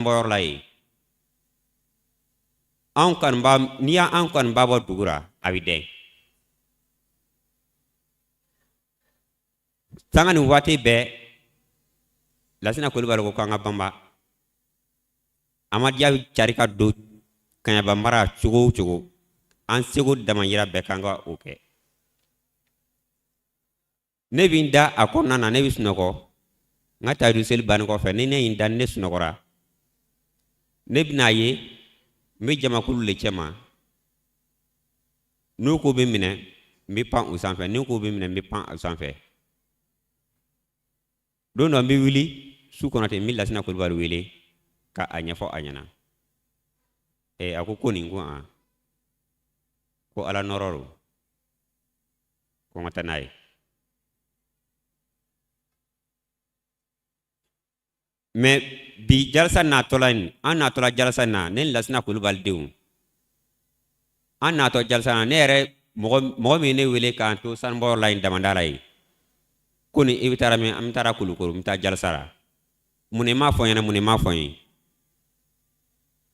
Bɔyɔrɔ la yen, anw kɔni b'a, n'i y'an kɔni ba bɔ dugu ra, a bɛ dɛn sanga ni waati bɛɛ. Lasina Kulubali ko k'an ka banba Amadiya bɛ cari ka don Kaɲaba mara cogo o cogo, an seko damayira bɛɛ kan ka o kɛ. Ne bɛ n da a kɔnɔna na, ne bɛ sunɔgɔ. N ka tayidu seli bannen kɔfɛ, ni ne ye n da, ni ne sunɔgɔra, ne bɛna ye n bɛ jamakulu le cɛma. N'u ko bɛ minɛ, n bɛ pan u sanfɛ. N'u ko bɛ minɛ, n bɛ pan u sanfɛ. Don dɔ, n bɛ wuli su kɔnɔ ten, n bɛ Lasina Kulubali wele ka a ɲɛfɔ a ɲɛna. A ko ko nin ko an ko Ala nɔrɔ don, ko n ka taa n'a ye. Mais bi jalisa natɔla in, an natɔla jalisa in na, ne ni Lasina Kulubali denw, an natɔ jalisa na, ne yɛrɛ, mɔgɔ mɔgɔ min ne wele k'an to sanubɔyɔrɔ la yen, damanda la yen, ko ni i bɛ taara min, an bɛ taara Kulukoro, n bɛ taa jalisa la. Mun ne m'a fɔ n ɲɛna? Mun ne m'a fɔ n ye?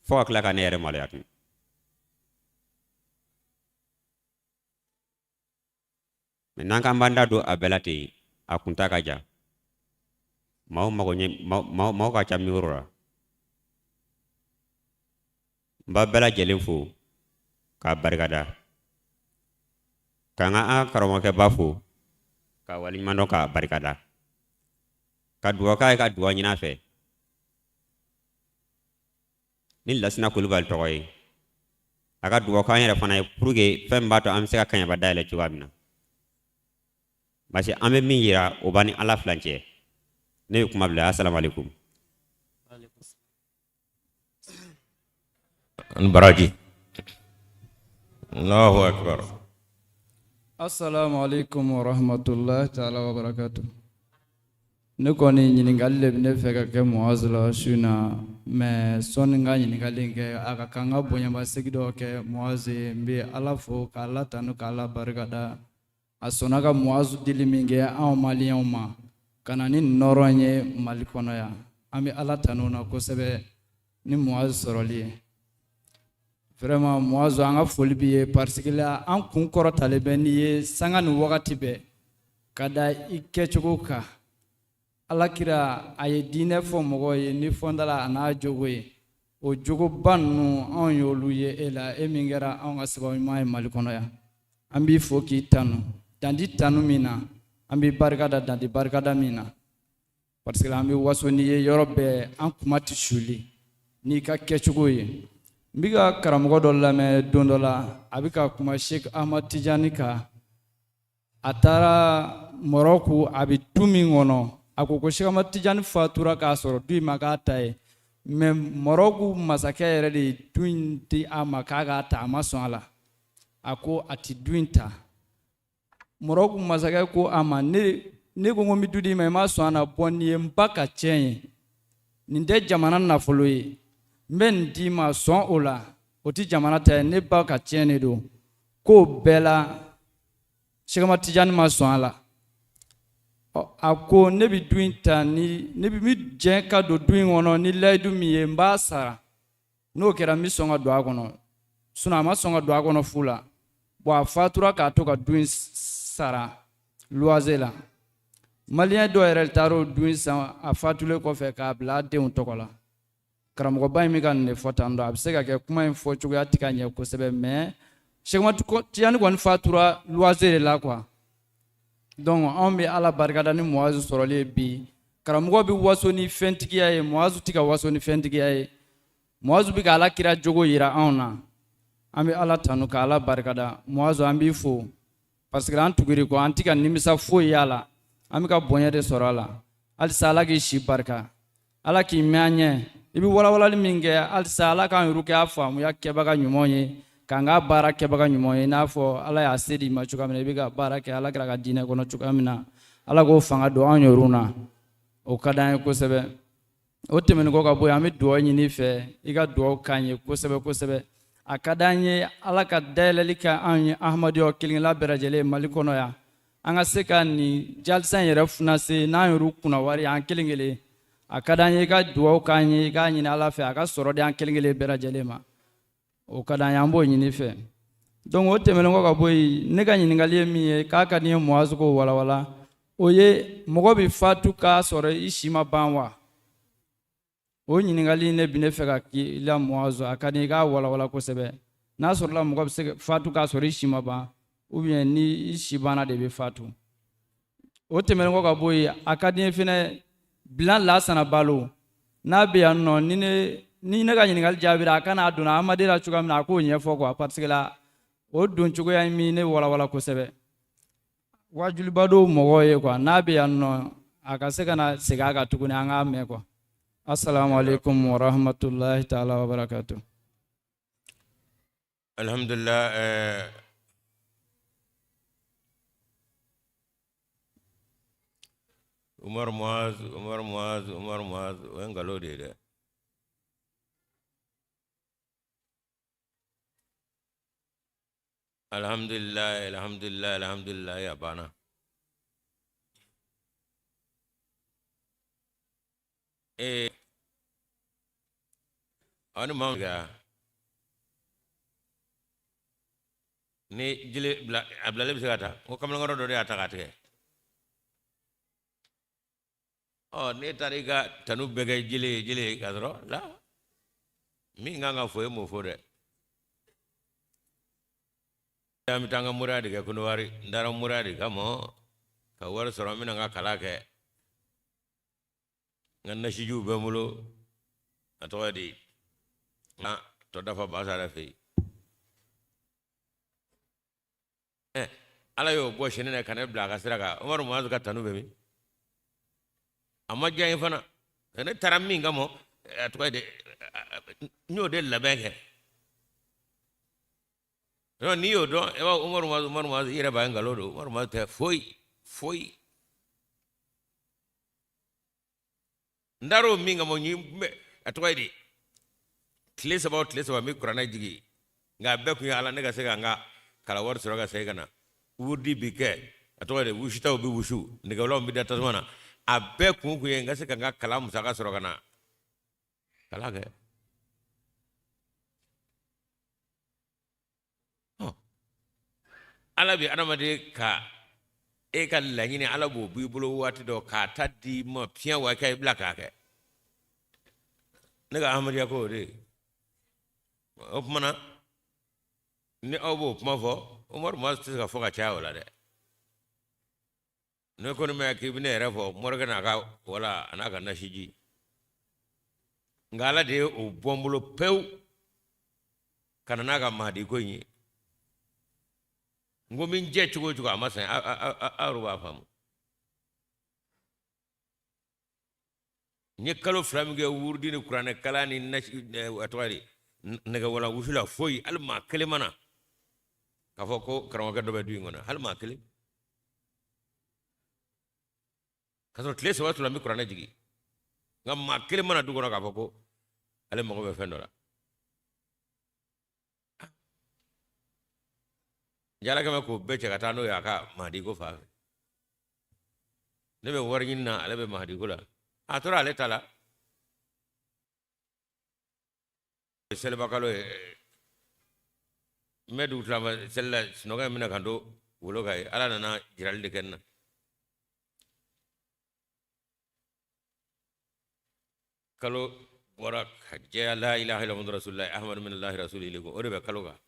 Fo ka tila ka ne yɛrɛ maloya tun. Mais n'an k'an b'an da don a bɛɛ la ten, a kunta ka jan. Maaw mago ɲɛ, maaw ka ca micro la. N b'a bɛɛ lajɛlen fo k'a barikada, k'an ka an ka karamɔgɔkɛba fo k'a waleɲuman dɔn, k'a barikada, ka dugawu k'a ye, ka dugawu ɲini a fɛ ni Lasina Kulubali tɔgɔ ye, a ka dugawu k'an yɛrɛ fana ye pour que fɛn min b'a to an bɛ se ka Kaɲaba dayɛlɛ cogoya min na, parce que an bɛ min yira, o b'an ni Ala filan cɛ. Ne bɛ kuma bila. Asalamu aleykum. An baraji. Allahu akbar. Assalamu alaikum wa rahmatullahi ta'ala wa barakatuh. Ne kɔni, ɲininkali de bɛ ne fɛ ka kɛ Muazu la su in na. Mais sɔnni n ka ɲininkali in kɛ, a ka kan n ka bonyabasegi dɔ kɛ Muazu ye. N bɛ Ala fo k'Ala tanu k'Ala barikada. A sɔnna ka Muazu dili min kɛ anw maliyɛnw ma ka na ni nɔrɔ ye Mali kɔnɔ yan. An bɛ Ala tanu na kosɛbɛ ni Muazu sɔrɔli ye. Vraiment Muazu, an ka foli b'i ye parce que la an kun kɔrɔtalen bɛ n'i ye sanga ni wagati bɛɛ ka da i kɛcogo kan. Ala kira a ye diinɛ fɔ mɔgɔw ye ni fɔndala a n'a jogo ye. O jogoba ninnu, anw y'olu ye e la, e min kɛra anw ka sababu ɲuman ye Mali kɔnɔ yan. An b'i fo k'i tanu dandi tanu min na, an b'i barika da dandi barikada min na, parce que an bɛ waso n'i ye yɔrɔ bɛɛ, an kuma tɛ suli n'i ka kɛcogo ye. N bɛ ka karamɔgɔ dɔ lamɛn don dɔ la, a bɛ ka kuma Sheikh Ahmad Tijani kan. A taara Marɔku, a bɛ du min kɔnɔ, a ko ko Sheikh Ahmad Tijani fatura k'a sɔrɔ du in ma k'a ta ye, mais Marɔku masakɛ yɛrɛ de ye du in di a ma k'a k'a ta. A ma sɔn a la, a ko a tɛ du in ta. Marɔku masakɛ ko a ma: Ne ko n bɛ du d'i ma, i ma sɔn a na. Bɔn, nin ye n ba ka tiɲɛ ye, nin tɛ jamana nafolo ye, n bɛ nin d'i ma, sɔn o la. O tɛ jamana ta ye, ne ba ka tiɲɛ de don. K'o bɛɛ la, Cheikh Ahmad Tijani ma sɔn a la. A ko ne bɛ du in ta ni ne bɛ jɛn ka don du in kɔnɔ ni layidu min ye, n b'a sara. N'o kɛra, n bɛ sɔn ka don a kɔnɔ. Sinon a ma sɔn ka don a kɔnɔ fu la. Bon, a fatura k'a to ka du in sara luwanze la. Maliyɛn dɔw yɛrɛ taara o du in san a fatulen kɔfɛ k'a bila a denw tɔgɔ la. Karamɔgɔba in bɛ ka nin de fɔ tan dɔn. A bɛ se ka kɛ kuma in fɔ cogoya tɛ ka ɲɛ kosɛbɛ, mais Cheikh Ahmad Tijani kɔni fatura luwanze de la quoi. Donc anw bɛ Ala barikada ni Muazu sɔrɔli ye bi. Karamɔgɔ bɛ waso ni fɛntigiya ye, Muazu tɛ ka waso ni fɛntigiya ye. Muazu bɛ ka Ala kira jogo yira anw na. An bɛ Ala tanu ka Ala barikada. Muazu, an b'i fo parce que an tuguri kɔ, an tɛ ka nimisa foyi y'a la, an bɛ ka bonya de sɔrɔ a la. Halisa Ala k'i si barika, Ala k'i mɛn an ɲɛ. I bɛ walawalali min kɛ, halisa Ala k'an yɛrɛ kɛ a faamuya kɛbaga ɲuman ye, k'an ka baara kɛbaga ɲuman ye, i n'a fɔ Ala y'a se d'i ma cogoya min na, i bɛ ka baara kɛ Ala kira ka diinɛ kɔnɔ cogoya min na. Ala k'o fanga don an yɛrɛw na, o ka d'an ye kosɛbɛ. O tɛmɛnen kɔ ka bɔ yen, an bɛ dugawu ɲini i fɛ, i ka dugawu k'an ye kosɛbɛ kosɛbɛ. A ka d'an ye Ala ka dayɛlɛli kɛ anw ye, Ahmadiyyaw kelen-kelenna bɛɛ lajɛlen Mali kɔnɔ yan, an ka se ka nin jalisa in yɛrɛ financer n'an yɛrɛ kunna wari, an kelen kelen. A ka d'an ye i ka dugawu k'an ye, i k'a ɲini Ala fɛ a ka sɔrɔ di an kelen kelen bɛɛ lajɛlen ma. O ka d'an ye, an b'o ɲini i fɛ. Donc o tɛmɛnen kɔ ka bɔ yen, ne ka ɲininkali ye min ye k'a ka di n ye Muazu k'o walawala, o ye mɔgɔ bɛ fatu k'a sɔrɔ i si ma ban wa? O ɲininkali ne bɛ ne fɛ ka k'i la Muazu, a ka di i k'a walawala kosɛbɛ. N'a sɔrɔla mɔgɔ bɛ se ka fatu k'a sɔrɔ i si ma ban, ou bien ni i si banna de bɛ fatu. O tɛmɛnen kɔ ka bɔ yen, a ka di n ye fɛnɛ Bilan Lasana Balo n'a bɛ yan nɔ, ni ne ka ɲininkali jaabira, a kana a donna Amadi la cogoya min na, a k'o ɲɛfɔ quoi, parce que la o don cogoya in min ne walawala kosɛbɛ wajuliba dɔw mɔgɔw ye quoi. N'a bɛ yan nɔ, a ka se ka na segin a kan tuguni, an k'a mɛn quoi. Assalamu alaikum wa rahmatullahi ta'ala wa barakatuh. Alhamdulillah. Umar Muaz, Umar Muaz, Umar Muaz, o ye nkalon de ye dɛ. Alhamdulillah, alhamdulillah, alhamdulillah, a banna. Ee, aw ni maa ni jele bila a bilalen bɛ se ka taa ko kamalenkɔrɔ dɔ de y'a ta k'a tigɛ. Ɔ, n'e taara i ka tanu bɛɛ kɛ jele ye, jele ye, k'a sɔrɔ la min kan ka fɔ e m'o fɔ dɛ. An bɛ taa an ka moriya de kɛ Kɔnɔwari. N taara moriya de kama ka wari sɔrɔ, n bɛna n ka kalan kɛ, n ka nasijiw bɛ n bolo. A tɔgɔ di tɔ dafa basa yɛrɛ fɛ yen. Ala y'o bɔ sini na ka ne bila a ka sira kan. Umaru Muazu ka tanu bɛ min? A ma diya n ye fana. Ne taara min kama, a tɔgɔ ye di, n y'o de labɛn kɛ. N'i y'o dɔn, i b'a Umaru Muazu, Umaru Muazu, i yɛrɛ b'a ye nkalon don. Umaru Muazu tɛ foyi foyi. N taara o min kama, n bɛ a tɔgɔ ye di, tile 3 o tile 3 n bɛ kuranɛ jigin, nka a bɛɛ kun ye ala ne ka se ka n ka kalan wari sɔrɔ ka segin ka na. Wurudi bi kɛ, a tɔgɔ ye di, wusutaw bɛ wusu, nɛgɛwalaw bɛ da tasuma na. A bɛɛ kun ye n ka se ka n ka kalan musaka sɔrɔ ka na kalan kɛ. Ala bɛ adamaden ka e ka laɲini, ala b'o b'i bolo waati dɔ k'a ta d'i ma fiɲɛ wa kɛ i bila k'a kɛ. Ne ka ahmadiyya ko o de ye. O tuma na ni aw b'o kuma fɔ, Umaru Muazu tɛ se ka fɔ ka caya o la dɛ. Ne kɔni ma k'i bɛ ne yɛrɛ fɔ morikɛ n'a ka wala a n'a ka nasiji, nka ala de ye o bɔ n bolo pewu ka na n'a ka mahadi ko in ye. N ko min jɛ cogo o cogo, a ma san, aw yɛrɛ b'a faamu. N ye kalo 2 min kɛ wurudi ni kuranɛ kalan ni nasi, a tɔgɔ ye di, nɛgɛwala wusu la, foyi, hali maa kelen ma na k'a fɔ ko karamɔgɔkɛ dɔ bɛ du in kɔnɔ, hali maa kelen. K'a sɔrɔ tile 3 tula n bɛ kuranɛ jigin, nka maa kelen ma na du kɔnɔ k'a fɔ ko ale mago bɛ fɛn dɔ la. Jala kɛmɛ k'o bɛɛ cɛ ka taa n'o ye a ka mahadi ko fan fɛ. Ne bɛ wari ɲini na, ale bɛ mahadi ko la. A tora ale ta la. Selibakalo ye, n bɛ dugutilama seli la, sunɔgɔ ye minɛ ka don wolo kan ye. Ala nana jirali de kɛ n na. Kalo bɔra ka jɛya, la ilaha illa muhammadu rasulullah ahmadu minallahi rasuli ilaykum, o de bɛ kalo kan.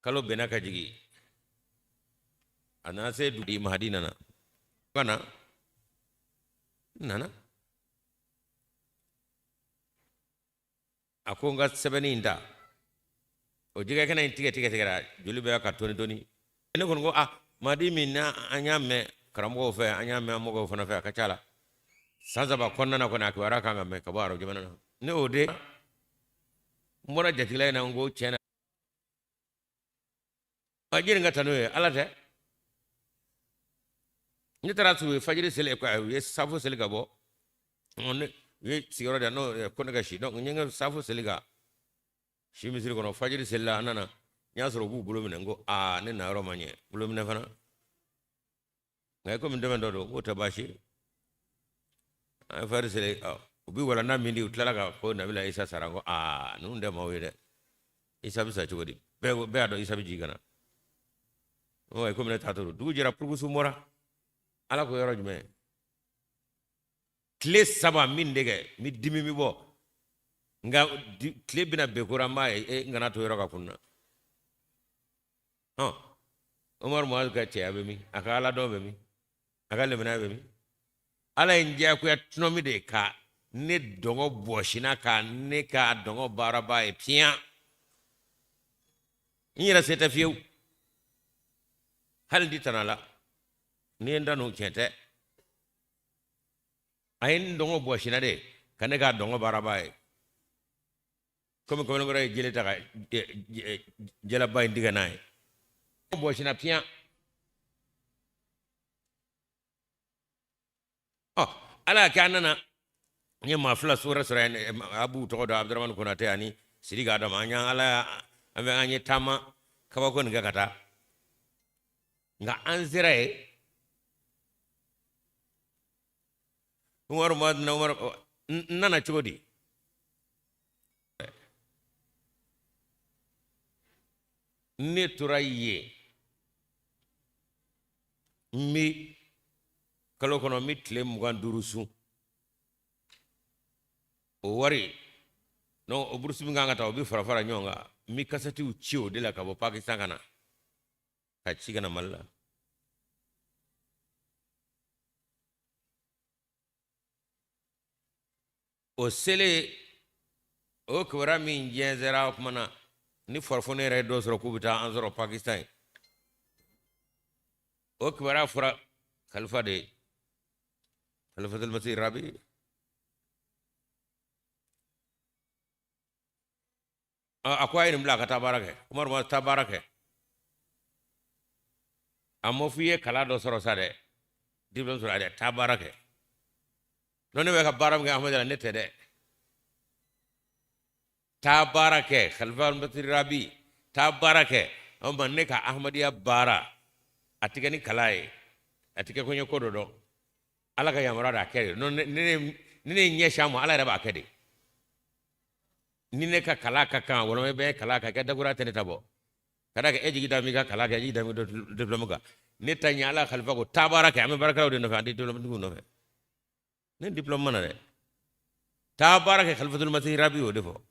Kalo bɛnna ka jigin, a nana se dugu, mahadi nana ka na, nana a ko n ka sɛbɛnni in ta. O jɛgɛ kɛnɛ in tigɛ tigɛ tigɛra, joli bɛ ka toni toni. Ne kɔni ko, ah, mahadi min na an y'a mɛn karamɔgɔw fɛ, an y'a mɛn an mɔgɔw fana fɛ, a ka ca la san 3 kɔnɔna na kɔni, a kibaruya kan ka mɛn ka bɔ arabu jamana na. Ne y'o de n bɔra jatigila in na, n ko tiɲɛ na, a jɛni ka tanu ye ala tɛ. Ne taara sɔrɔ u ye fajiri seli, u ye safo seli ka bɔ, ne u ye sigiyɔrɔ di yan n'o ko ne ka si. Donc n ye n ka safo seli ka si misiri kɔnɔ. Fajiri selila, an nana, n y'a sɔrɔ u b'u bolo minɛ. N ko aa, ne na yɔrɔ ma ɲɛ, bolo minɛ fana. Nka komi dɛmɛ dɔ don, k'o tɛ baasi ye. An ye fɛri seli, u bɛ walanda min di, u tilala ka ko Nabila Isa sara. Ko aa, ninnu tɛ maaw ye dɛ. Isa bɛ sa cogo di? Bɛɛ y'a dɔn Isa bɛ jigin ka na. Ɔ, komi ne taatɔ don, dugu jɛra, purukusu bɔra. Ala ko yɔrɔ jumɛn? Tile 3 min de kɛ, n bɛ dimi bɛ bɔ. Nka tile bɛna bɛn kora, n b'a ye, n kana to yɔrɔ ka kun na. Hɔn, Umaru Muazu ka cɛya bɛ min? A ka aladɔn bɛ min? A ka limaniya bɛ min? Ala ye n diyagoya tɔnɔmi de ka ne dɔngɔ bɔsi n na, ka ne ka dɔngɔ baaraba ye piyan. N yɛrɛ se tɛ fiyewu. Hali di tana la, n'i ye n danu, tiɲɛ tɛ. A ye n dɔngɔ bɔsi n na de ka ne ka dɔngɔ baaraba ye. Komi kamalenkɔrɔ ye jele ta ka jalaba in tigɛ n'a ye. Bɔsi n na piyan. Ɔ, Ala y'a kɛ an nana, n ye maa 2 wɛrɛ sɔrɔ yen, a b'u tɔgɔ dɔn, Abudramani Konate ani Sidiki Adama. An y'an Ala y'a, an bɛ an ye taama kabako nin kɛ ka taa. Nka an sera yen, Umaru ma na, Umaru, n nana cogo di? Ne tora yen, n bɛ kalo kɔnɔ, n bɛ tile 25 sun. O wari, non, o burusi min kan ka taa, o bɛ fara fara ɲɔgɔn kan. N bɛ kasɛtiw ci o de la ka bɔ Pakistan ka na, ka ci ka na Mali la. O selen, o kibaruya min jɛnsɛnra, o tuma na ni farafoni yɛrɛ ye dɔ sɔrɔ k'u bɛ taa an sɔrɔ Pakistan ye. O kibaruya fɔra Khalifa de ye, Khalifatul Masih Rabi. A ko a ye nin bila a ka taa baara kɛ. Umaru ma taa baara kɛ. A ma fɔ i ye kalan dɔ sɔrɔ sa dɛ, diplôme sɔrɔ a dɛ, taa baara kɛ. Non, ne bɛ ka baara min kɛ Ahmadu la, ne tɛ dɛ. Taa baara kɛ, Khalifa Masih Rabi, taa baara kɛ. O ma ne ka Ahmadiyya baara, a tɛ kɛ ni kalan ye, a tɛ kɛ ko n ye ko dɔ dɔn. Ala ka yamaruya de a kɛ de. Non, ne ne ɲɛsin a ma, Ala yɛrɛ b'a kɛ de. Ni ne ka kalan ka kan, walima bɛ kalan ka kɛ, dakura tɛ ne ta bɔ. Ka d'a kan e jigi da m'i ka kalan kɛ, e jigi da m'i diplôme kan. Ne ta ɲɛ, Ala Khalifa ko taa baara kɛ, an bɛ baarakɛlaw de nɔfɛ, an tɛ diplôme tigiw nɔfɛ. Ne diplôme ma na dɛ. Taa baara kɛ, Khalifatul Masih Rabi y'o de fɔ.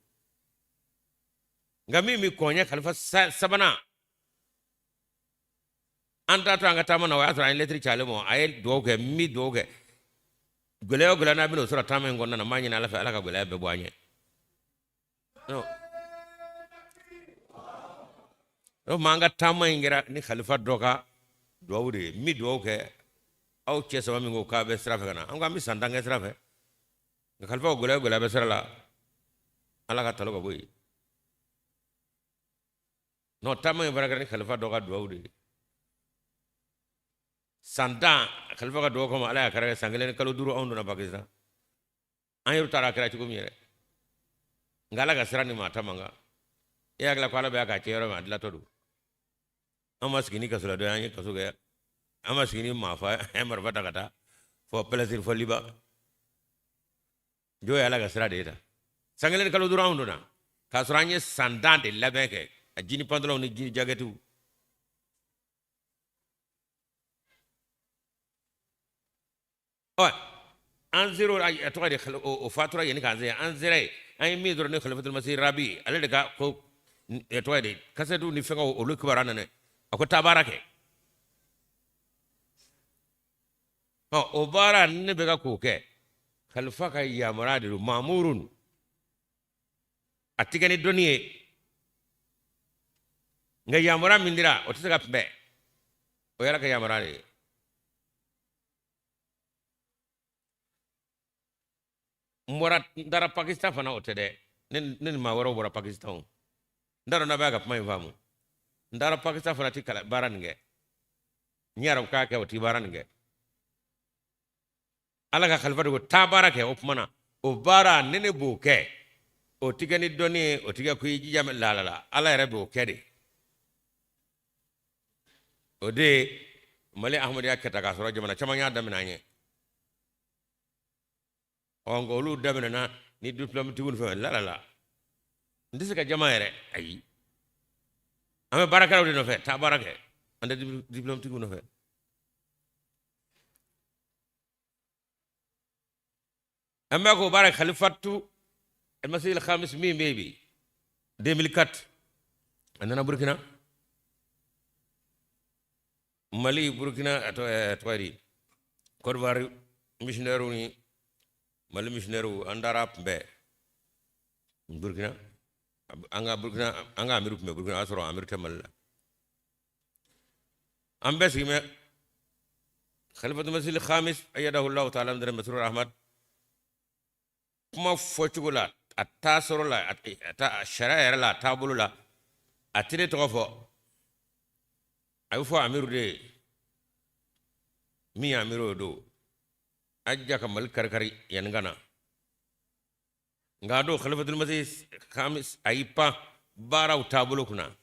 Nka min bɛ kɔn ɲɛ, Khalifa sabanan, an taatɔ an ka taama na, o y'a sɔrɔ an ye lɛtiri ci ale ma, a ye dugawu kɛ, n bɛ dugawu kɛ. Gɛlɛya o gɛlɛya n'a bɛna o sɔrɔ taama in kɔnɔna na, n b'a ɲini Ala fɛ, Ala ka gɛlɛya bɛɛ bɔ an ɲɛ. O tuma an ka taama in kɛra ni Khalifa dɔ ka dugawu de ye. N bɛ dugawu kɛ aw cɛ 3 min ko k'a bɛ sira fɛ ka na, an ko an bɛ san 10 kɛ sira fɛ. Nka Khalifa ko gɛlɛya o gɛlɛya bɛ sira la, Ala ka talo ka bɔ yen. Non, taama in fana kɛra ni Khalifa dɔ ka dugawu de ye. San 10 Khalifa ka dugawu kama, Ala y'a kɛra san 1 ni kalo 5 anw donna Pakistan. An yɛrɛ taara a kɛra cogo min yɛrɛ. Nka Ala ka sira ni maa ta man kan. E hakili ko Ala bɛ k'a cɛ yɔrɔ min, a dilatɔ don. An ma sigi ni kaso la dɔ ye, an ye kaso kɛ. An ma sigi ni maa fa, an ye marifa ta ka taa fɔ Palestine, fɔ Liban. Jo ye Ala ka sira de ye ta. San 1 ni kalo 5 anw donna. K'a sɔrɔ an ye san 10 de labɛn kɛ. A jini pantalon ni jini jakɛtiw. Ɔ, an sera o la, a tɔgɔ de o fatura yanni k'an se, an sera yen, an ye min sɔrɔ ni Khalifatul Masih Rabi, ale de ka ko, a tɔgɔ de kasɛtiw ni fɛngɛw, olu kibaruya nana. A ko taa baara kɛ. Ɔ, o baara ne bɛ ka k'o kɛ, Khalifa ka yamaruya de don, maamurun. A tɛ kɛ ni dɔnni ye. Nka yamaruya min dira, o tɛ se ka kunbɛn. O ye Ala ka yamaruya de ye. N bɔra, n taara Pakistan fana, o tɛ dɛ. Ne ni maa wɛrɛw bɔra Pakistan o. N t'a dɔn n'a bɛ ka kuma in faamu. N taara Pakistan fana ti kalan baara nin kɛ. N ye arabukan kɛ, o ti baara nin kɛ. Ala ka Khalifa de ko taa baara kɛ, o tuma na o baara ne b'o kɛ. O ti kɛ ni dɔnni ye, o ti kɛ ko i jija la la la. Ala yɛrɛ b'o kɛ de. O de ye Mali Ahmadiyya kɛta k'a sɔrɔ jamana caman y'a daminɛ an ye. Ɔ nka olu daminɛna ni diplôme tigiw ni fɛn la la la n tɛ se ka jama yɛrɛ, ayi, an bɛ baarakɛlaw de nɔfɛ, taa baara kɛ, an tɛ diplôme tigiw nɔfɛ. An bɛ k'o baara Khalifatu Masih Khamis min bɛ yen bi 2004, a nana Burukina, Mali, Burukina, a tɔgɔ ye di, Côte d'Ivoire missionnaire ni Mali missionnaire, an taara kunbɛn Burukina. An ka Burukina, an ka amiru tun bɛ Burukina, o y'a sɔrɔ amiru tɛ Mali la. An bɛɛ sigi bɛ Khalifatu Masih Khamis ayyadahu Allahu ta'ala Masrur Ahmad kuma fɔcogo la, a taasɔrɔ la, a ta sariya yɛrɛ la, a taabolo la, a tɛ ne tɔgɔ fɔ, a bɛ fɔ amiru de ye. Min ye amiru o don a jija ka Mali karikari yanni ka na. Nka a don Khalifatul Masih Khamis a y'i pan baaraw taabolo kunna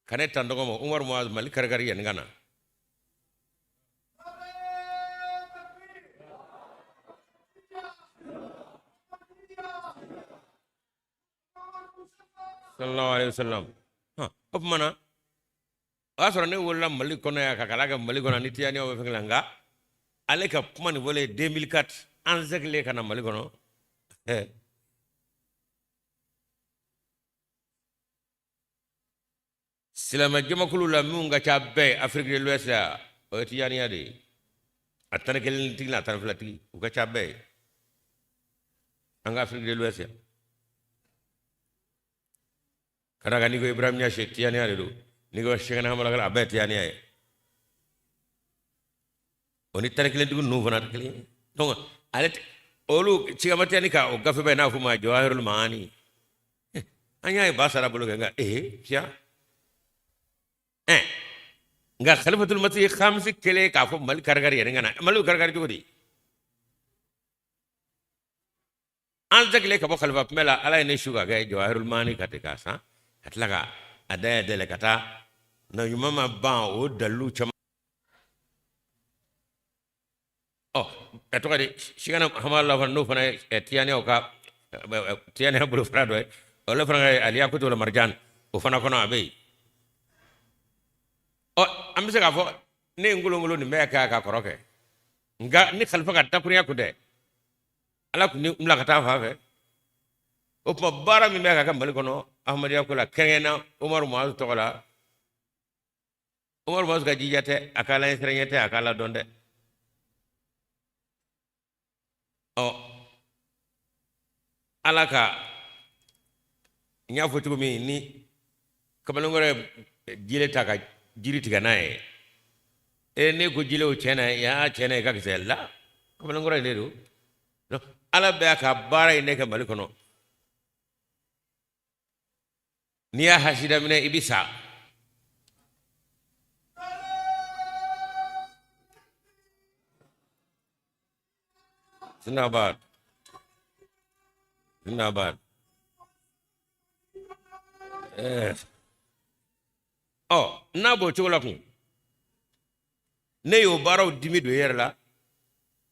ka ne ta dɔgɔ ma Umaru Muaz Mali karikari yanni ka na. Sallallahu alaihi wasallam. O tuma na o y'a sɔrɔ ne wolola Mali kɔnɔ yan ka kalan kɛ Mali kɔnɔ ni tiyaniyaw bɛ fɛn la, nka ale ka kuma nin fɔlen 2004, an seginnen ka na Mali kɔnɔ. Silamɛ jamakulu la minnu ka ca bɛɛ ye Afrique de l'Ouest la, o ye tijaniya de ye. A 11 tigi n'a 12 tigi, u ka ca bɛɛ ye an ka Afrique de l'Ouest yan. Ka d'a kan n'i ko Ibrahim Niasse, tijaniya de don, n'i ko Cheikhna Hamala, a bɛɛ ye tijaniya ye. O ni 11 tigi ninnu fana tɛ kelen ye. Donc ale olu Cheikhna Tijani ka o gafe bɛ n'a fɔ ma Jawahirul Maani, an y'a ye ba sara bolo kɛ, nka ee fiya ɛ nka Khalifatul Masih Khamisi kelen k'a fɔ Mali karikari yɛrɛ ka na Mali bɛ karikari cogo di? An seginnen ka bɔ Khalifa kunbɛ la, Ala ye ne su ka kɛ Jawahirul Maani ka ten k'a san ka tila ka a dayɛlɛ ka taa na ɲuman ma ban o dalilu caman. Ɔ a tɔgɔ di, Cheikhna Hamala fana, n'o fana ye tiyaniyaw ka tiyaniya bolofara dɔ ye, olu fana ka Aliyakutu wal Marjan, o fana kɔnɔ a bɛ yen. Ɔ an bɛ se k'a fɔ ne ye n kolonkolon nin bɛɛ kɛ ka kɔrɔ kɛ, nka ni Khalifa ka dakurunya kun tɛ, Ala tun n bila ka taa fan fɛ. O tuma baara min bɛ ka kɛ Mali kɔnɔ Ahmadiyya ko la, kɛrɛnkɛrɛnnenya Umaru Muazu tɔgɔ la, Umaru Muazu ka jija tɛ, a ka Ala ɲɛsiranɲɛ tɛ, a ka Ala dɔn tɛ. Ɔ Ala ka n y'a fɔ cogo min, ni kamalenkɔrɔ ye jele ta ka jiri tigɛ n'a ye, e ne ko jele o tiɲɛ na, ya tiɲɛ na, i ka kisɛ la kamalenkɔrɔ in de don. Ala bɛ a ka baara in de kɛ Mali kɔnɔ. N'i y'a hasida minɛ, i bɛ sa. Zindabad, zindabad. Ɔ n'a b'o cogo la kun, ne y'o baaraw dimi don i yɛrɛ la,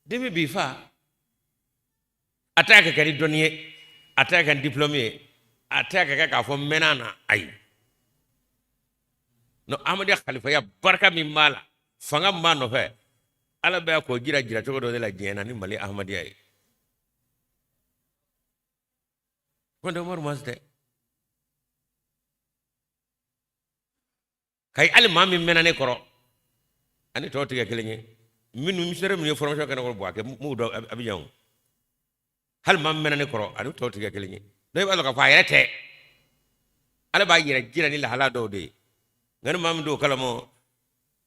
dimi b'i fa. A t'a kɛ kɛ ni dɔnni ye, a t'a kɛ ni diplôme ye, a t'a kɛ k'a fɔ n mɛnna na, ayi. Non, Ahmadiyya khalifaya barika min b'a la, fanga min b'a nɔfɛ, Ala bɛ k'o jira jira cogo dɔ de la diɲɛ na ni Mali Ahmadiyya ye. Ko tɛ Umaru Muazu tɛ kayi, hali maa min mɛnna ne kɔrɔ ani tɔw tɛ kɛ kelen ye. Minnu missionnaire minnu ye formation kɛ ne kɔrɔ, bɔ a kɛ m'u dɔn Abidjan o, hali maa min mɛnna ne kɔrɔ ani tɔw tɛ kɛ kelen ye. Donc i b'a dɔn k'a fɔ a yɛrɛ tɛ, Ala b'a yɛrɛ jira ni lahala dɔw de ye. Nka ni maa min t'o kalama,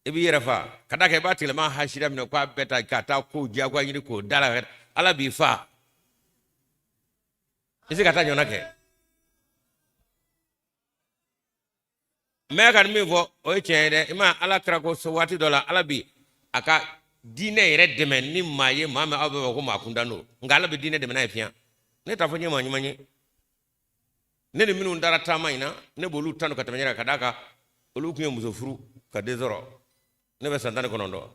i b'i yɛrɛ fa ka d'a kan i b'a tigilama hasida minɛ k'a bɛɛ ta ka taa kow diyagoya ɲini k'o da la, Ala b'i fa, i se ka taa ɲɔgɔnna kɛ. Mɛ ka min fɔ, o ye tiɲɛ ye dɛ. I ma Ala kira ko so waati dɔ la, Ala bi a ka diinɛ yɛrɛ dɛmɛ ni maa ye, maa min aw bɛ fɔ ko maa kuntan don, nka Ala bɛ diinɛ dɛmɛ n'a ye fiɲɛ. Ne t'a fɔ n ye maa ɲuman ye. Ne ni minnu taara taama in na, ne b'olu tanu ka tɛmɛ n yɛrɛ kan, ka d'a kan olu tun ye muso furu ka den sɔrɔ. Ne bɛ san 19.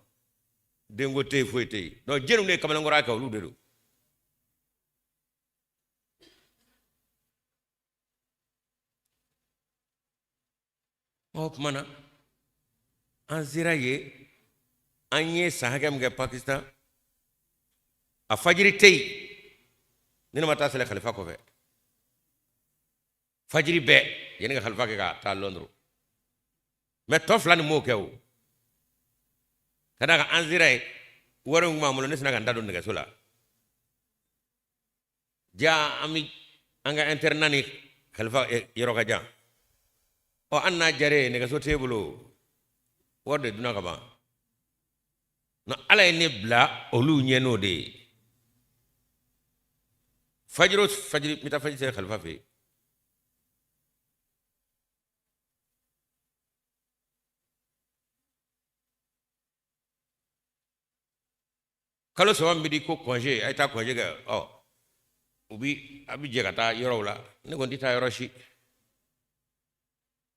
Denko tɛ yen, foyi tɛ yen. Donc jeliw de ye kamalenkɔrɔya kɛ, olu de don. O tuma na an sera yen, an ye san hakɛ min kɛ Pakistan, a fajiri tɛ yen ni ne ma taa seli khalifa kɔfɛ. Fajiri bɛɛ yanni ka khalifa kɛ ka taa Londres. Mais tɔ fila nin m'o kɛ o. Ka d'a kan an sera yen, wari min tun b'an bolo, ne sinna ka n da don nɛgɛso la. Ja an bɛ an ka internat ni khalifa yɔrɔ ka jan. Ɔ an n'a jara ye, nɛgɛso t'e bolo, wari de dunna ka ban. Na Ala ye ne bila olu ɲɛ n'o de ye. Fajiri o fajiri n bɛ taa fajiri seli khalifa fɛ yen. Kalo 3 min bɛ di ko congé, a ye taa congé kɛ. Ɔ u bi a bɛ jɛ ka taa yɔrɔw la, ne kɔni tɛ taa yɔrɔ si.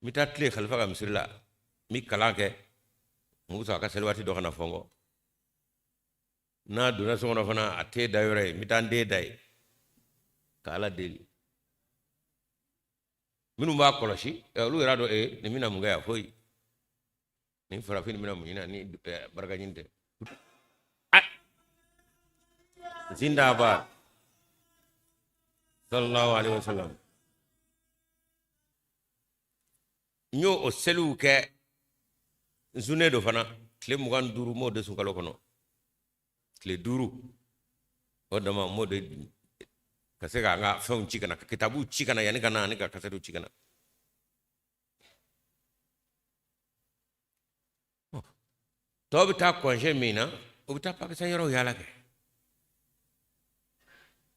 N bɛ taa tile khalifa ka misiri la, n bɛ kalan kɛ, n bɛ sɔrɔ a ka seli waati dɔ ka na fɔ n kɔ. N'a donna so kɔnɔ fana, a t'e da yɔrɔ ye, n bɛ taa n den da yen ka Ala deli. Minnu b'a kɔlɔsi, olu yɛrɛ dɔn nin bɛna mun kɛ yan, foyi. Nin farafin nin bɛna mun ɲini ni barika ɲini tɛ. Zindabad sallallahu alaihi wasallam. N y'o o seliw kɛ, n sunnen don fana tile 25, m'o de sun kalo kɔnɔ, tile 5 o dama m'o de ka se k'an ka fɛnw ci ka na, ka kitabuw ci ka na yanni ka na, ani ka kasɛtiw ci ka na. Tɔw bɛ taa congé min na, o bɛ taa Pakistan yɔrɔw yaala kɛ.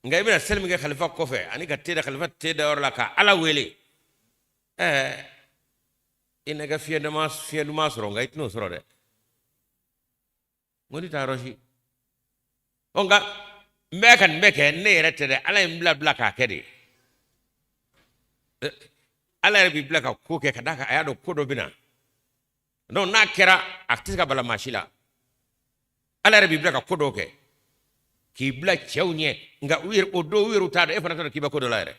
Nka i bɛna seli min kɛ khalifa kɔfɛ ani ka te da khalifa te da yɔrɔ la ka Ala wele, i na ka fiɲɛ duman sɔrɔ, nka i tɛn'o sɔrɔ dɛ. N ko ne taa yɔrɔ si. Ɔ nka n bɛ ka nin bɛɛ kɛ, ne yɛrɛ tɛ dɛ, Ala ye n bila k'a kɛ de. Ala yɛrɛ b'i bila ka ko kɛ ka d'a kan a y'a dɔn ko dɔ bɛ na. Donc n'a kɛra, a tɛ se ka bala maa si la. Ala yɛrɛ b'i bila ka ko dɔw kɛ k'i bila cɛw ɲɛ, nka u yɛrɛ o don u yɛrɛ t'a dɔn, e fana t'a dɔn k'i bɛ ko dɔ la yɛrɛ.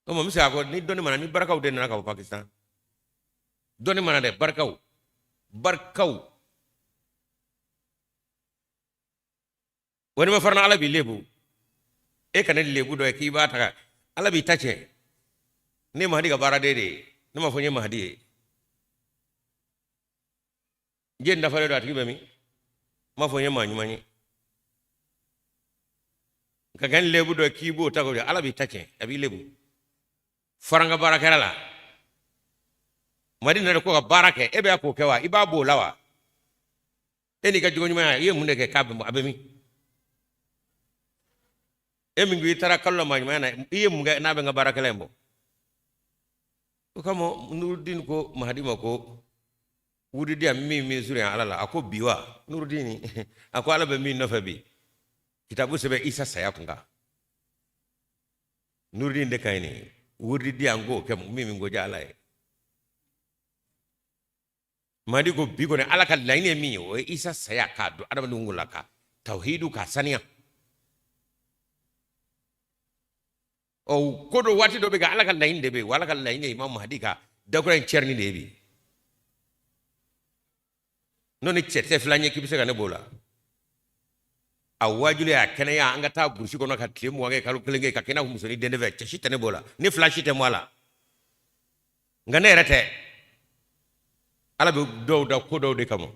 O ma n bɛ se k'a fɔ ni dɔnni mana, ni barikaw de nana ka bɔ Pakistan, dɔnni mana dɛ, barikaw, barikaw. Wa n'i ma fara Ala b'i lebu. E kana lebu dɔ ye k'i b'a ta, Ala b'i ta tiɲɛ. Ne ye Mahadi ka baaraden de ye, ne m'a fɔ n ye Mahadi ye. Jɛn dafalen don, a tigi bɛ min? N m'a fɔ n ye maa ɲuman ye. Nka ka lebu dɔ ye k'i b'o ta k'o di, Ala b'i ta tiɲɛ, a b'i lebu. Fara n ka baarakɛla la. Mahadi nana ko ka baara kɛ, e bɛ k'o kɛ wa? I b'a b'o la wa? E n'i ka jogo ɲumanya, i ye mun de kɛ k'a bɛ a bɛ min? E min ko i taara kalo la maa ɲumanya na, i ye mun kɛ n'a bɛ n ka baarakɛla in bɔ? O kama Nurudini ko Mahadi ma ko wurudi yan min surunya Ala la, a ko bi wa? Nurudini a ko Ala bɛ min nɔfɛ bi, kitabu sɛbɛn Isa saya kun kan. Nurudini de ka ɲi nin wurudi yan k'o kɛ min ko diya Ala ye. Mahadi ko bi kɔni Ala ka laɲini ye min ye, o ye Isa saya k'a don adamadenw kun la, ka tawhidu k'a saniya. Ɔ ko dɔ waati dɔ bɛ kɛ, Ala ka laɲini de bɛ yen, wa Ala ka laɲini ye Imam Mahadi ka dakura in cɛrinni de ye bi. N'o ni cɛ tɛ filan ye k'i bɛ se ka ne b'o la. A waajuli a kɛnɛya, an ka taa burusi kɔnɔ ka tile 20 kɛ, kalo 1 kɛ, ka kɛ i n'a fɔ musonin den fɛ, cɛ si tɛ ne b'o la, ne fila si tɛ mɔ a la. Nka ne yɛrɛ tɛ, Ala bɛ dɔw da ko dɔw de kama.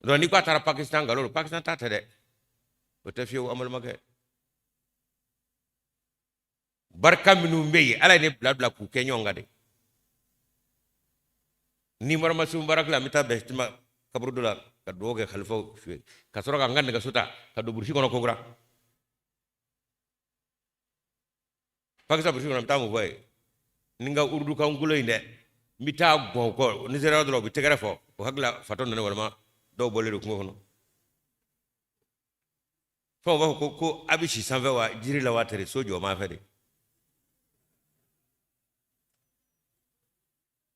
Donc n'i ko a taara Pakistan, nkalon don. Pakistan ta tɛ dɛ, o tɛ fiyewu. An balimakɛ, barika minnu bɛ yen, Ala ye ne bila k'u kɛ ɲɔgɔn kan de. Ni bɔra Masimu baraka la, n bɛ taa bɛn kaburudo la ka dugawu kɛ khalifaw fɛ, ka sɔrɔ ka n ka nɛgɛso ta ka don burusi kɔnɔ kokura. Pakistan burusi kɔnɔ, n bɛ taa mun fɔ yen? Ni n ka urudukan golo in dɛ, n bɛ taa gɔn o kɔ. Ni sera dɔrɔn, u bɛ tɛgɛrɛ fɔ, o hakili la fatɔ nana, walima dɔw bɔlen don kungo kɔnɔ. Fɛn u b'a fɔ ko a bɛ si sanfɛ wa jiri la wa tere so jɔ ma fɛ de.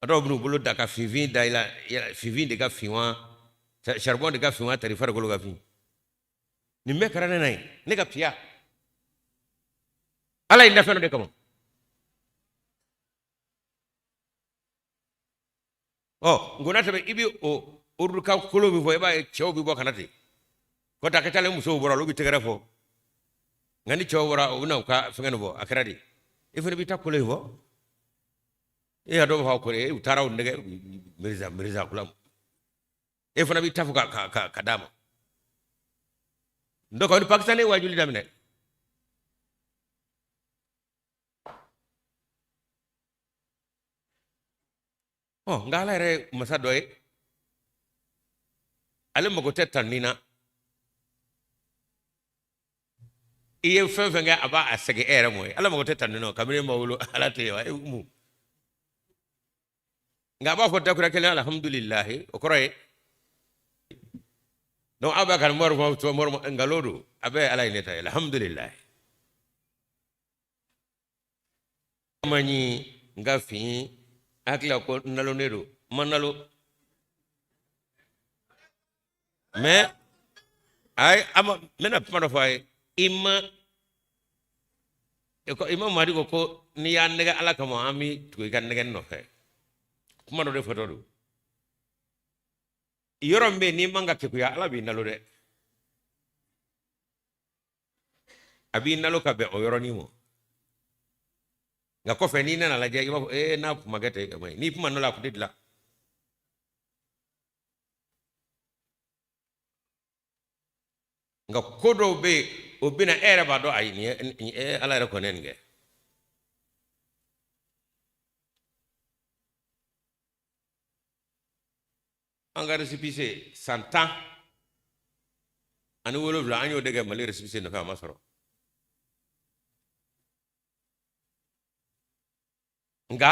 A dɔw bɛn'u bolo da ka finfin da i la, finfin de ka fin wa, charbon de ka fin wa, tari farikolo ka fin. Nin bɛɛ kɛra ne na yen, ne ka piya. Ala ye n da fɛn dɔ de kama. Ɔ nkona tɛmɛ i bɛ o urudukan kolo min fɔ, i b'a ye cɛw bɛ bɔ ka na ten. Kɔta a ka ca la musow bɔra, olu bɛ tɛgɛrɛ fɔ. Nka ni cɛw bɔra, u bɛna u ka fɛngɛ nin fɔ, a kɛra di? I fana b'i ta kolo in fɔ. E y'a dɔw b'a fɔ ko u taara u nɛgɛ Mirza Mirza Gulam. E fana b'i ta fɔ ka d'a ma. Donc ni Pakistanɛ ye wajuli daminɛ. Ɔ nka Ala yɛrɛ ye masa dɔ ye, ale mago tɛ tanuni na. I ye fɛn fɛn kɛ, a b'a a segin e yɛrɛ mɔ ye. Ala mago tɛ tanuni na, kabini e ma wolo Ala tɛ yen wa, e mun. Nka a b'a fɔ dakura kelen alhamdulilahi, o kɔrɔ ye donc aw bɛ ka nin mɔri fɔ, mɔri nkalon don, a bɛɛ ye Ala ye ne ta ye, alhamdulilahi. Ma ɲi n ka fin hakili la ko n nalonnen don, n ma nalo. Mais ayi, a ma, n bɛna kuma dɔ fɔ a ye. I ma i ma Madi ko ko n'i y'a nɛgɛ Ala kama, an bɛ tugu i ka nɛgɛ nɔfɛ. Kuma dɔ de fɔtɔ don. Yɔrɔ min bɛ yen n'i man ka kekuya, Ala b'i nalo dɛ. A b'i nalo ka bɛn o yɔrɔnin ma. Nka kɔfɛ n'i nana lajɛ, i b'a fɔ ee n'a kuma kɛ ten, n'i kuma nɔ la, a kun tɛ dilan. Nka ko dɔw bɛ yen, o bɛna e yɛrɛ b'a dɔn, ayi nin ye Ala yɛrɛ kɔni ye nin kɛ. An ka récépissé san 17, an y'o de kɛ Mali récépissé nɔfɛ, a ma sɔrɔ. Nka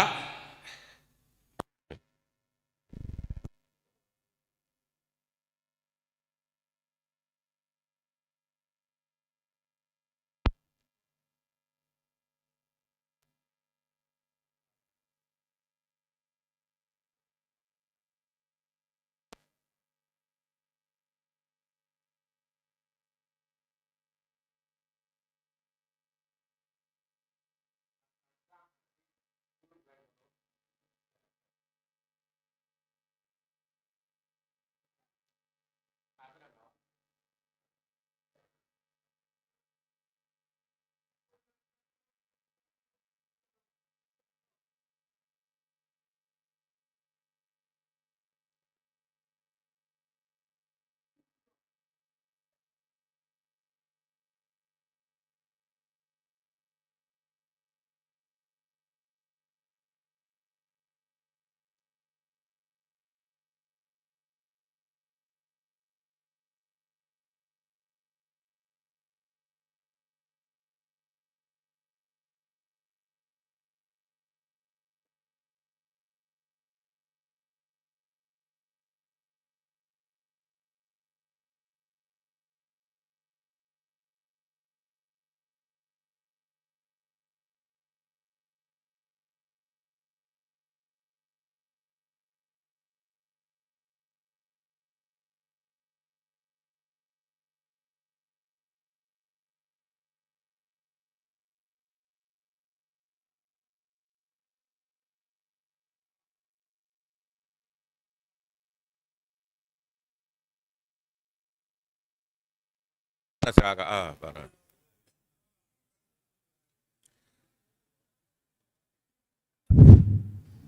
segin a kan, aa banna.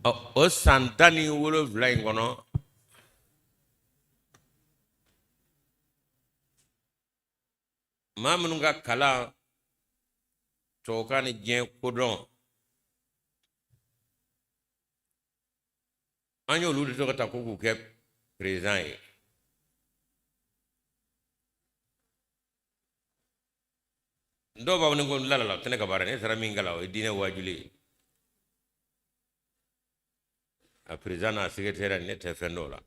Ɔ o san 17 in kɔnɔ, maa minnu ka kalan tubabukan ni diɲɛ kodɔn, an y'olu de tɔgɔ ta ko k'u kɛ président ye. Dɔw b'a fɔ ne ko n lalala, o tɛ ne ka baara ye, ne taara min kalan o ye diinɛ waajuli ye. A président n'a secrétaire, ne tɛ fɛn dɔw la.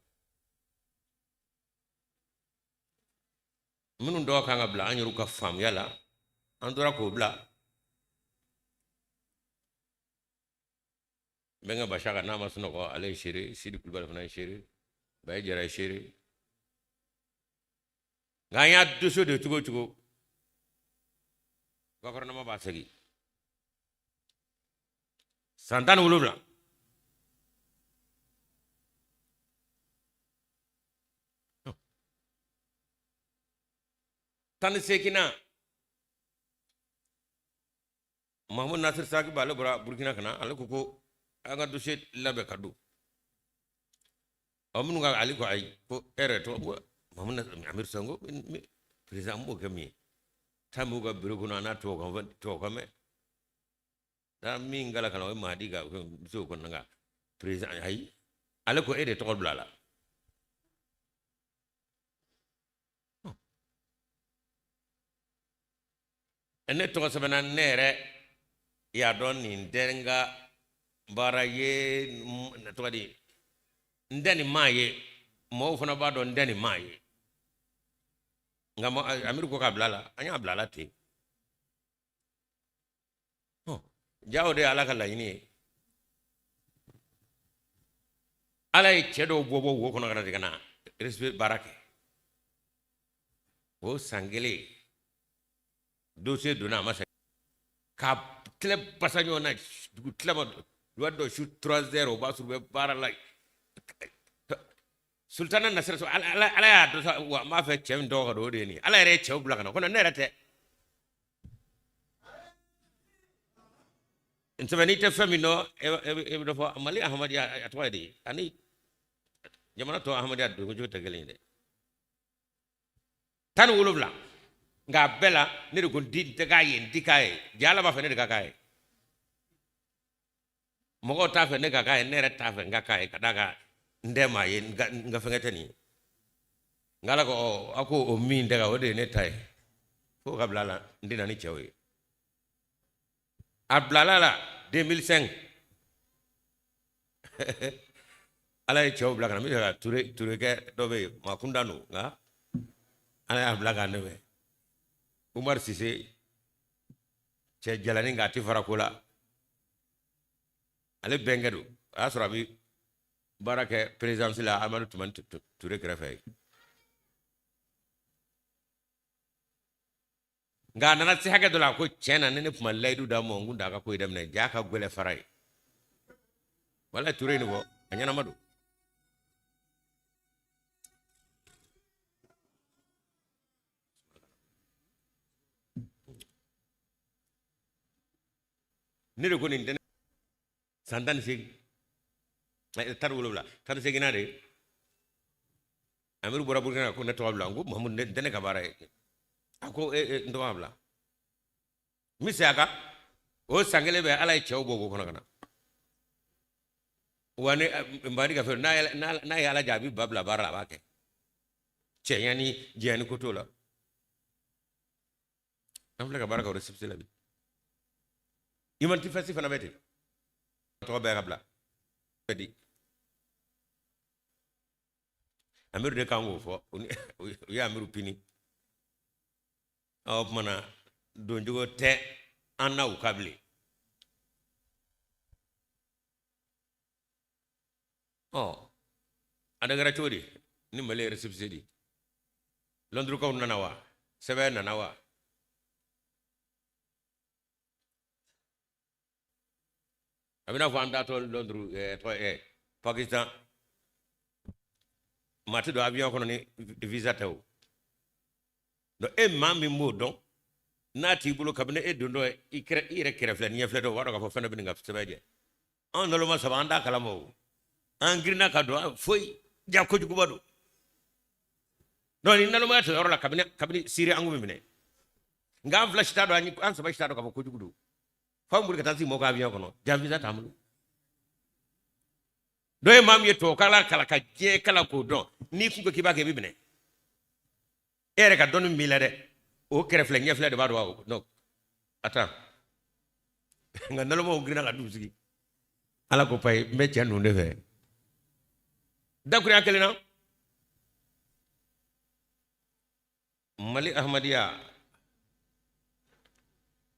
Minnu dɔw kan ka bila an yɛrɛw ka faamuya la, an tora k'o bila. Bɛnkɛ Basiaka n'a ma sunɔgɔ, ale ye seere, Sidi Kulubali fana ye seere, Bayi Jara ye seere. Nka an y'a dossier de cogo o cogo, gouvernement b'a segin san 17. 18nan, Mahamud Nasir Sakiba, ale bɔra Burukina ka na, ale ko ko an ka dossier labɛn ka don. Ɔ minnu ka, ale ko ayi, ko e yɛrɛ tɔgɔ ko Mahamud Nasir Amir Sango, président, n b'o kɛ min ye, taa b'u ka bureau kɔnɔ, a n'a tubabukan mɛn taa min kala ka na, o ye Mahadi ka musow kɔnɔ, nka président ayi, ale ko e de tɔgɔ bila a la. Ne tɔgɔ sɛbɛnna, ne yɛrɛ y'a dɔn nin tɛ n ka baara ye, tɔgɔ di, n tɛ nin maa ye, mɔgɔw fana b'a dɔn n tɛ nin maa ye. Nka Amiru ko k'a bila la, an y'a bila la ten. Ja o de ye Ala ka laɲini ye. Ala ye cɛ dɔw bɔ wo kɔnɔ ka na ka na récépissé baara kɛ. O san kelen dossier donna, a ma segin ka tila basa ɲɔgɔn na, dugu tila ma waati dɔ, su 3 heures, o b'a sɔrɔ u bɛ baara la. Sultana Nasira, Ala y'a dɔn sa, wa n b'a fɛ cɛ min tɔgɔ ka don, o de ye nin ye. Ala yɛrɛ ye cɛw bila ka na, ko ne yɛrɛ tɛ n sɛbɛn, n'i tɛ fɛn min dɔn, e bɛ dɔ fɔ. Mali Ahmadiyya, a tɔgɔ ye di, ani jamana tɔ Ahmadiyya doncogo tɛ kelen ye dɛ. 17, nka a bɛɛ la ne de ko n tɛ k'a ye, n ti k'a ye. Ja Ala b'a fɛ ne de ka k'a ye, mɔgɔw t'a fɛ ne ka k'a ye, ne yɛrɛ t'a fɛ n ka k'a ye, ka d'a kan n tɛ maa ye, n ka fɛnkɛ tɛ nin ye. Nka Ala ko ɔ, a ko o min tɛ ka, o de ye ne ta ye, fo ka bila a la, n tɛ na ni cɛw ye. A bilala la 2005, Ala ye cɛw bila ka na. N bɛ fɛ ka Ture Ture kɛ dɔ bɛ yen, maa kuntan don, nka Ala y'a bila k'an dɛmɛ. Umar Sise, cɛ jalani, nka a tɛ fara ko la, ale bɛnkɛ don. A y'a sɔrɔ a bɛ baara kɛ présidence la, Amadu Tumani Ture kɛrɛfɛ yen. Nka a nana se hakɛ dɔ la, a ko tiɲɛ na, ni ne tun ma layidu d'a ma, n kun t'a ka ko in daminɛ. Ja ka gɛlɛn fara ye, wala Ture nin fɔ a ɲɛnama don. Ne de ko nin tɛ san 18, 17, 18nan de Amiru bɔra Burukina ko ne tɔgɔ bila. N ko Mahamudu, ne tɛ ne ka baara ye. A ko e n tɔgɔ bila. N bɛ segin a kan, o san kelen bɛɛ Ala ye cɛw bɔ wo kɔnɔ ka na. Wa ne n badi ka fɛn n'a ye Ala ja, a bɛ ba bila baara la, a b'a kɛ cɛɲa ni jɛnya ni ko t'o la. An filɛ ka baara kɛ o récépissé la bi. Humanity First fana bɛ ten, tɔgɔ bɛɛ ka bila di. Amiru de kan k'o fɔ, u ye Amiru pini. O tuma na doncogo tɛ an na u ka bilen. Ɔ a da kɛra cogo di ni Mali ye récépissé di? Lɔndurukaw nana wa? Sɛbɛn nana wa? A bɛna fɔ an taatɔ Lɔnduru, tɔgɔ Pakistan, maa tɛ don avion kɔnɔ ni visa tɛ. O donc e maa min b'o dɔn, n'a t'i bolo, kabini e don dɔ i yɛrɛ kɛrɛfɛ ɲɛfilɛ dɔ, o b'a dɔn k'a fɔ fɛn dɔ bɛ nin ka sɛbɛn jɛ. Anw naloma saba, an t'a kalama o, an girinna ka don foyi ja kojuguba don. Donc ni nalomaya tɛ yɔrɔ la, kabini Siri an kun bɛ minɛ. Nka an fila si t'a dɔn, an saba si t'a dɔn k'a fɔ kojugu don. F'an boli ka taa sigi mɔgɔw ka avion kɔnɔ, ja visa t'an bolo. Dɔ ye maa min ye tubabukalan kalan ka diɲɛ kalan k'o dɔn, n'i kun ko k'i b'a kɛ, i bɛ minɛ. E yɛrɛ ka dɔnni min b'i la dɛ, o kɛrɛfɛ ɲɛfilɛ de b'a dɔn wa. Donc attends, nka nalomaw girinna ka du sigi. Ala ko payi, n bɛ cɛ ninnu de fɛ. Dakuruya kelen na, Mali Ahmadiyya